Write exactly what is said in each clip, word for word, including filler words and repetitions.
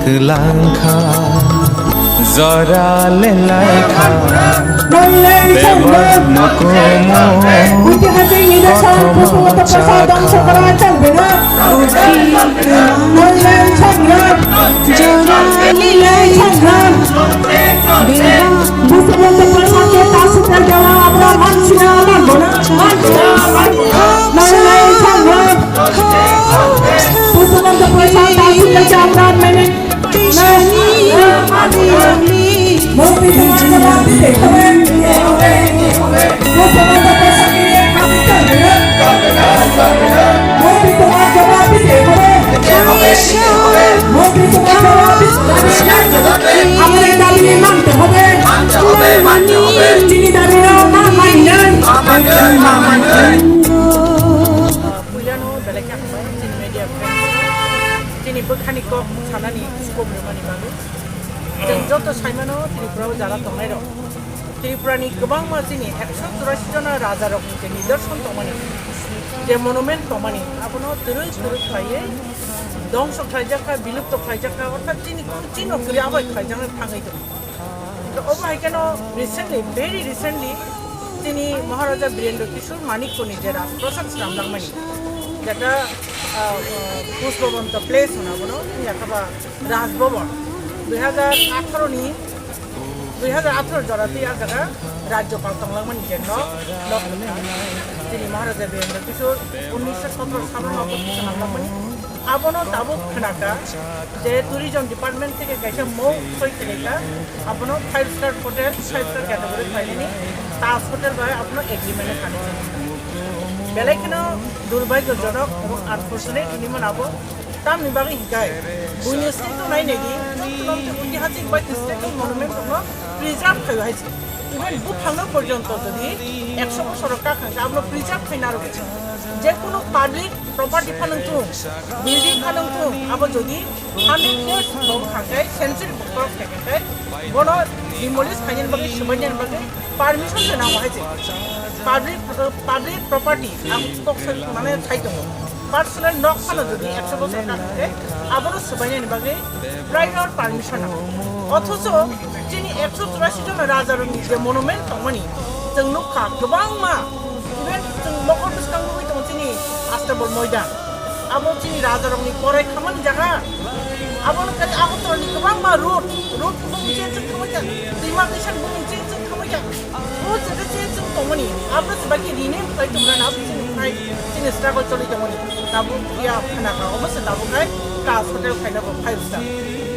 Langkha, jora le laikha, Nonlei bebak sangram. Mokomo, Itihaji nida sang kothoma pusumo to prasad chakra. Dam sokra chang bina. Nonlei sangram. Jora le laikha, bebak Busumo to prasad ke tasu ke jawa abra manchina manbona. Manchina manbona. Nonlei sangram. Busumo to prasad tasu ke jawa abra mene. Puilano belai khe hambai chini media friends, chini bwkhani kok sanani scope rwmani bagwi. Chwng joto saimano Tripura o jara tongnairok. Tripura ni kwbangma chini ekso churashi jona raja rokni je nidorshan tongmani, je monument tongmani, abono twrwi twrwi khlaiwi dongso khlaijak kha, bilupto khlaijak kha, orthat chini kunu chino kwrwi abai khlaijaknai thangwi tongo. To obo hai kheno recently, very recently, chini Maharaja Birendra Kishore Manikya ni je Rajprasad swnamjakmani, jeta, ah, ah, Pushpabanta Place hwna bono, wngya kha ba Raj Bhavan, dui hajar atharo ni, dui hajar atharo jora twi ah jaga Rajyapal tonglakmani je nok, nok wngkha. Chini Maharaja Birendra Kishore unnisho sotoro salo nok swnamjakmani. Abono tabuk khwnakha je tourism department theke kaisa mou soi khwnakha, abono five star hotel, five star category khlainani Taj Hotel bai abono agreement khanai. Belai kheno durbhagyojonok ebong unfortunate hinwi mano abo. Tamni bagwi hinkhe buini state-o nainai di, chwng tei ongtihasik bai historical monument rokno preserve khaio hai se. Even buphangno porjonto jodi ekso bosor rok kakhang khe abono preserve khai narwkdi. Je kono public property phano wng thung, building phano wng thung, abo jodi hundred years bo wngkha khe, century bo cross khaikha khe, bono demolish khainani bagwi, swbainani bagwi permission se nango hai se. Public, public property ang kok se mane sai tongo. Personal nok phano jodi ekso bosor kakhang khe, abono swbainani bagwi prior permission nango. Othocho chini ekso churashi jona rajarokni je monument tongmani, chwng nukha kwbangma, even chwng mokol bwskango nugwi tongo chini Astabol Moidan. Abo chini rajarokni korai khamani jaga. Abono kari Agartala ni kwbangma road, road bumung change wng thangbaikha, twima kaisa bumung change wng thangbaikha. O jaga change wng tongmani, abo se bai khe rename khlai tongmani, abo chini khai chini struggle choli tongmani. Tabuk ya khana kha, obo se tabuk khai Taj Hotel khaina bo five star.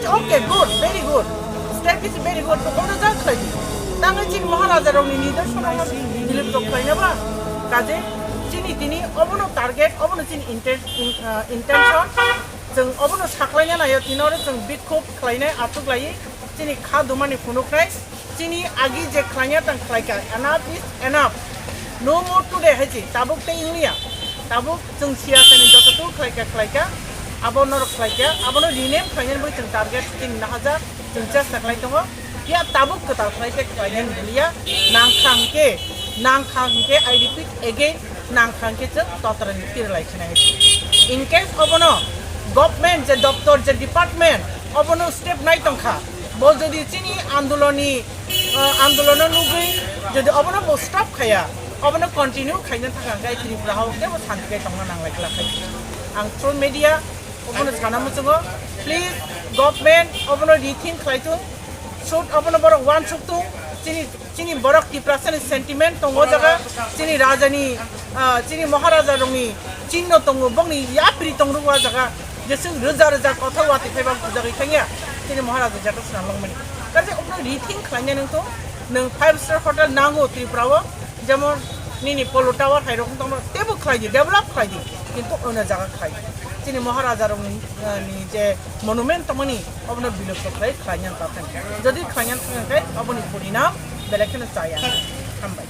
Okay, good, very good. Step is very good. To kono jang khlai di. Tangwi chini Maharaja rokni nidorshan rokno delete to khlaina ba. Kaje chini tini obono target, obono chini inten-, in-, ah, intention. Chwng obono saklaina naio, tini oro chwng bikhub khlainai, achuk laiwi chini kha dumani phunuknai. Chini agi je khlaina tang khlaikha, enough is enough. No more today hai se, tabuk tei wngliya. Tabuk chwng siyasani joto tu khlaikha, khlaikha, abo norok khlaikha, abono rename khlainani bagwi chwng target chini nahajak, chwng chesta khlai tongo. Ya tabuk kwtal khlai khe khlainani hwnliya, nangkha hwnkhe, nangkha hwnkhe I repeat again, nangkha hwnkhe chwng totrani tirlai khinai hai se. In case obono government je doptor je department obono step nai tongkha, bo jodi chini andoloni, ah, andolono nugwi jodi obono bo stop khaya, obono continue khaina thangkha hwnkhe Tripura hao kebo santi khe tongna nanglai glak hai. Ang through media obono sana muchungo, please government obono rethink khlai thung, should obono borok uansuk thung, chini Chini borok Tiprasani sentiment tongo o jaga, chini rajani, ah, chini Maharaja rokni chinno tongo, bokni yapri tong rwo o jaga, jeswk rwja rwja kothok watwi phaiba bujagwi thangya, chini Maharaja jata swnam langmani. Kaisa okno rethink khlaina nang tong, nwng five star hotel nango Tripura o, jemon nini Polo Tower hai rok tongma teibo khlai di, develop khlai di, kintu ono jaga khlai di. Chini Maharaja rokni, ah, ni je monument tongmani, obono bilupto khlai, khlaina ta thang. Jodi khlaina thang khe, oboni porinam belai kheno chaya. Hambai.